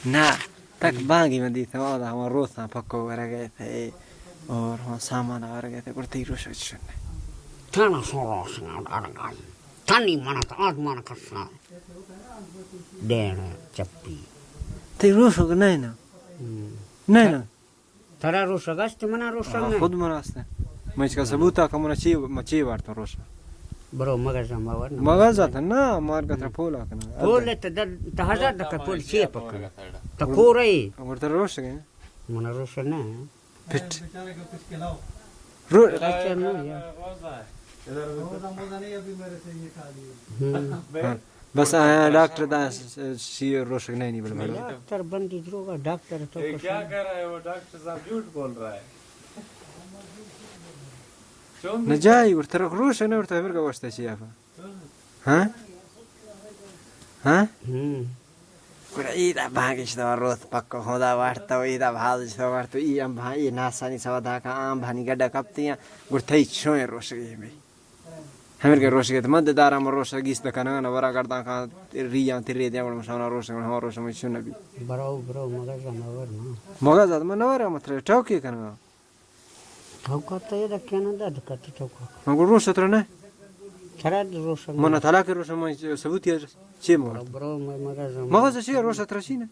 نہ، تک بانگی من دیتہ، آ ہما روساں پکو ورگ ءَ ات اور ہما سامان ورگ ءَ ات، گڑا تئی روشگ چشن نہ؟ تنا سو روشگ ءَ ورگ ءَ ات۔ تنی من ات، آزمان کسا۔ دین چپی۔ تئی روشگ نہ نا؟ ہم۔ نہ نا؟ ترا روشگ است، منا روشگ آ، نہ۔ خود منا است۔ من اس کا ثبوت آ کہ منا چی، ما چی وارتا روشگ۔ برو مغز ہم آور نہ۔ مغز آتا نہ، مار کا ترا پول آکنا۔ پول ات، تہذا دکا پول چی پکنا؟ تو کورے۔ اور ترا روشگ ہے؟ منا روشگ نہ۔ پٹ۔ رو-، اچھا، نہ یار۔ ہم۔ ہاں۔ بس آیا ڈاکٹر دا س-، س-، سی روشگ نہیں، نہیں بل بل۔ ڈاکٹر بندی دروگا، ڈاکٹر تو اے کچھ کیا نہیں۔ کر رہا ہے وہ؟ ڈاکٹر صاحب جھوٹ بول رہا ہے۔ نہ جائی، اور ترا روشگ نہ، اور تو ہمر کا واسطہ چی آفا؟ ہاں؟ ہاں؟ ہم۔ گڑا اے دا بانگش تو روت پکو خدا وارتا و اے دا بھازش تو وارتا، اے ہم بھا-، اے ناسانی سوا داکا آم بھانی گڈا کپتی ہیں، گڑا تئی چوئیں روشگے میں۔ ہمر کے روشگے تو من دارا من روشگ گیست کنگا نہ ورا گردان کان ریاں ترے دیاں گڑا مشانا روشگ ہم روشگ میں چون نبی۔ برو، برو، مغز ہم ور نا۔ مغز آت من نہ ورا مطلب ٹوکی کنگا۔ چوکا تو یہ دکھے نا، داد کت چوکا۔ من گڑا روش ترا نہ؟ ترا روش من۔ تلاک روش من ثبوت یا چی مور؟ برو، مغز ہم۔ مغز چی روش ترا چی نہ؟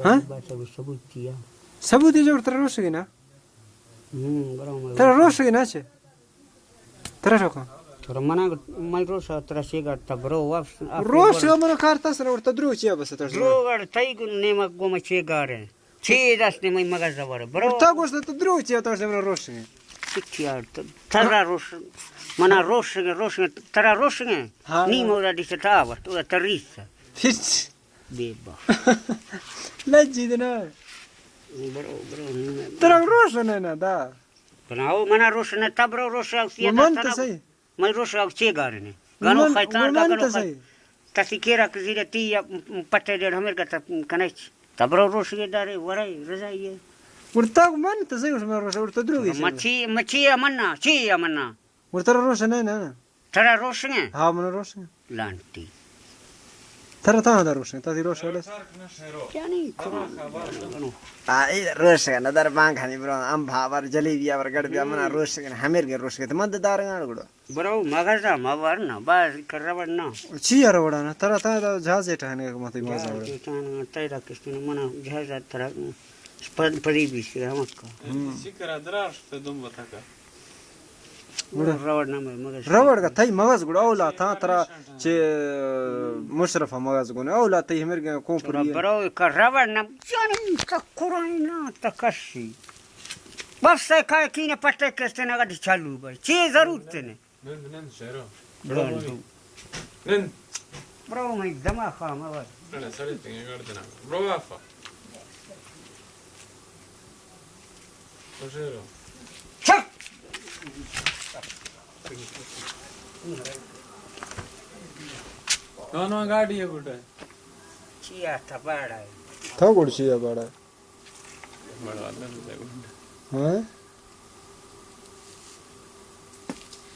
ہاں؟ بس ثبوت یا۔ ثبوت یا جو ترا روش گنا؟ ہم، برو، مغز۔ ترا روش گنا چے؟ ترا ٹوکا۔ ترا منا، من روش ترا چی گا، تا برو واپس۔ روش منا کار تس نہ، اور تا درو چی بس ترا؟ درو گڑ تئی گن نیمک گو میں چی گارے۔ چی دست نے مئی مگز زبر، برو۔ تا گوشت تو درو چی تو سے منا روشگ۔ چی یار، تو ترا روش، منا روشگ، روشگ، ترا روشگ۔ ہاں۔ نی مودا دیستا وقت، او تریس۔ ہچ۔ بے با۔ لجی دنا۔ برو، برو، نی میں۔ ترا روش نہ نہ دا۔ بناؤ، منا روش نہ، تب رو روش، او سی من ترا تو صحیح۔ من روش او چی گارے نے۔ گنو من، خیتان من کا گنو تو خی-، صحیح۔ تسی کیرا کزیرے تی یا پٹے ڈیڑھ ہمر گتا کنچ۔ تبرو روشگے دارے ورے رضائیے۔ ورتا من تو صحیح، من روش، ورتا دروگی چی؟ مچی، مچی امنا، چی امنا۔ ورتا روش نہ، نہ، نہ۔ ترا روشگے؟ ہاں، من روشگے۔ لانٹی۔ ترا تا دا روشگے، تا دی روش ولس۔ یعنی، آ، اے روشگے، نہ در بانگ ہنی برو، ام بھاور، جلیبی اور گڑ بیا منا روشگے، ہمیر گے روشگے، تو من دارگان گڑو۔ برو مغزا مہ ورنا، باز کر روڑ نا۔ چی ءَ روڑا نا؟ ترا تا دا جہاز ءَ ٹہنے کہ ماتے مغزا جہاز وڑا۔ ءَ ٹہنے، تیرا کشتن منا جہاز ءَ ترا پد-، پدی بیش رحمت کا۔ ہم۔ چی کرا دراش تے دم بتا کا۔ گڑا روڑ نا مغز۔ روڑ کا تئی مغز گڑا اولا تا ترا چے مشرف مغز گنے اولا تئی ہمر گے کون ترا پری۔ برو کا روڑ نا جانی تکرائنا تکشی۔ بس کائے کینے پٹے کشتن اگا دی چالو بر۔ چی ضرورت نے؟ نند، نند، شہرو۔ برو تو۔ نند۔ برو، میں دماغ خام آواز۔ سڑے، سڑے تنگے گڑ دینا۔ برو آفا۔ او شہرو۔ چپ! نو، نو، گاڑی ہے گوٹے۔ چیا تھا باڑا ہے؟ تھا گوڑ چیا باڑا ہے؟ ہاں؟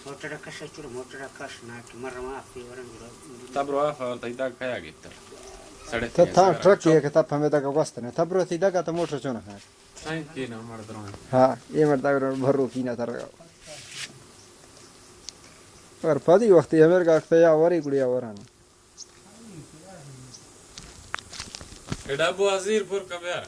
موٹر کش چور، موٹر کش نہ کہ مر ما پی ورن گرو۔ تبرو آف اور تیدا کیا گیتا؟ سڑک تا، تا ٹرک یہ کہ تب ہمیں تک واسطے نے۔ تبرو تیدا کا تو موٹر چونا ہے۔ سائیں کی نہ مر درو۔ ہاں، یہ مرتا بھرو کی نہ تر۔ اور پدی وقت یہ میرے کا یا وری گڑیا وران۔ اے ڈبو حاضر پر کبیا۔